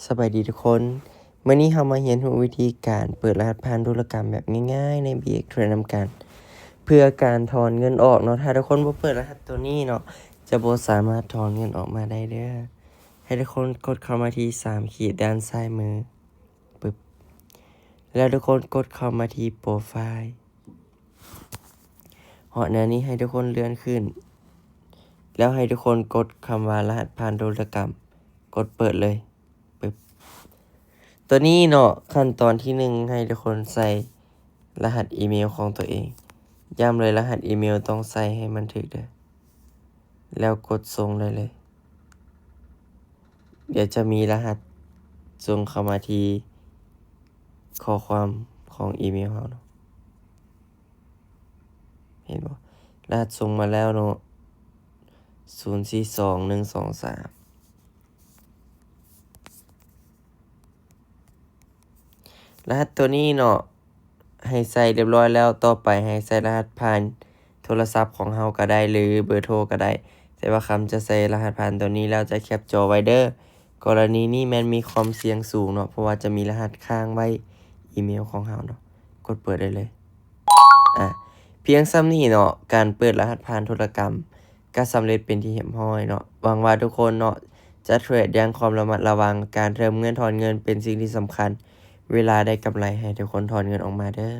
ສະບາຍດີທຸກຄົນ, ມື້ນີ້ເຮົາມາຮຽນຮູ້ວິທີການເປີດລະຫັດຜ່ານທຸລະກຳແບບງ່າຍໆໃນ ບີເອັກເທຣດ ນຳກັນ ເພື່ອການຖອນເງິນອອກເນາະ. ຖ້າທຸກຄົນບໍ່ເປີດລະຫັດໂຕນີ້ເນາະ ຈະບໍ່ສາມາດຖອນເງິນອອກມາໄດ້ເດີ້. ໃຫ້ທຸກຄົນກົດເຂົ້າມາທີ່ສາມຂີດດ້ານຊ້າຍມື ປຶບ ແລ້ວທຸກຄົນກົດເຂົ້າມາທີ່ໂປຣໄຟລ໌. ເຫາະແນວນີ້ໃຫ້ທຸກຄົນເລື່ອນຂຶ້ນ ແລ້ວໃຫ້ທຸກຄົນກົດຄຳວ່າລະຫັດຜ່ານທຸລະກຳ ກົດເປີດເລີຍ ປຶບ. ໂຕນີ້ເນາະ ຂັ້ນຕອນທີໜຶ່ງ ໃຫ້ທຸກຄົນໃສ່ລະຫັດອີເມວຂອງໂຕເອງ. ຢ້ຳເລີຍ ລະຫັດອີເມວຕ້ອງໃສ່ໃຫ້ມັນຖືກເດີ້ ແລ້ວກົດສົ່ງໄດ້ເລີຍ. ດຽວຈະມີລະຫັດສົ່ງເຂົ້າມາທີ່ຂໍ້ຄວາມຂອງອີເມວເຮົາເນາະ. ເຫັນບໍ່? ລະຫັດສົ່ງມາແລ້ວເນາະ ສູນສີ່ສອງໜຶ່ງສອງສາມ. ລະຫັດໂຕນີ້ເນາະ ໃຫ້ໃສ່ຮຽບຮ້ອຍແລ້ວ, ຕໍ່ໄປໃຫ້ໃສ່ລະຫັດຜ່ານໂທລະສັບຂອງເຮົາກໍໄດ້ ຫຼື ເບີໂທກໍໄດ້, ແຕ່ວ່າຄຳຈະໃສ່ລະຫັດຜ່ານໂຕນີ້ແລ້ວຈະແຄັບຈໍໄວ້ເດີ້. ກໍລະນີນີ້ແມ່ນມີຄວາມສ່ຽງສູງເນາະ ເພາະວ່າຈະມີລະຫັດຄ້າງໄວ້ອີເມວຂອງເຮົາເນາະ. ກົດເປີດໄດ້ເລີຍ. ອາ ພຽງສ່ຳນີ້ເນາະ ການເປີດລະຫັດຜ່ານທຸລະກຳ ກໍສຳເລັດເປັນທີ່ຮຽບຮ້ອຍເນາະ. ຫວັງວ່າທຸກຄົນເນາະ ຈະເທຣດຢ່າງຄວາມລະມັດລະວັງ, ການເຕີມເງິນຖອນເງິນເປັນສິ່ງທີ່ສຳຄັນ, ເວລາໄດ້ກຳໄລໃຫ້ທຸກຄົນຖອນເງິນອອກມາເດີ້.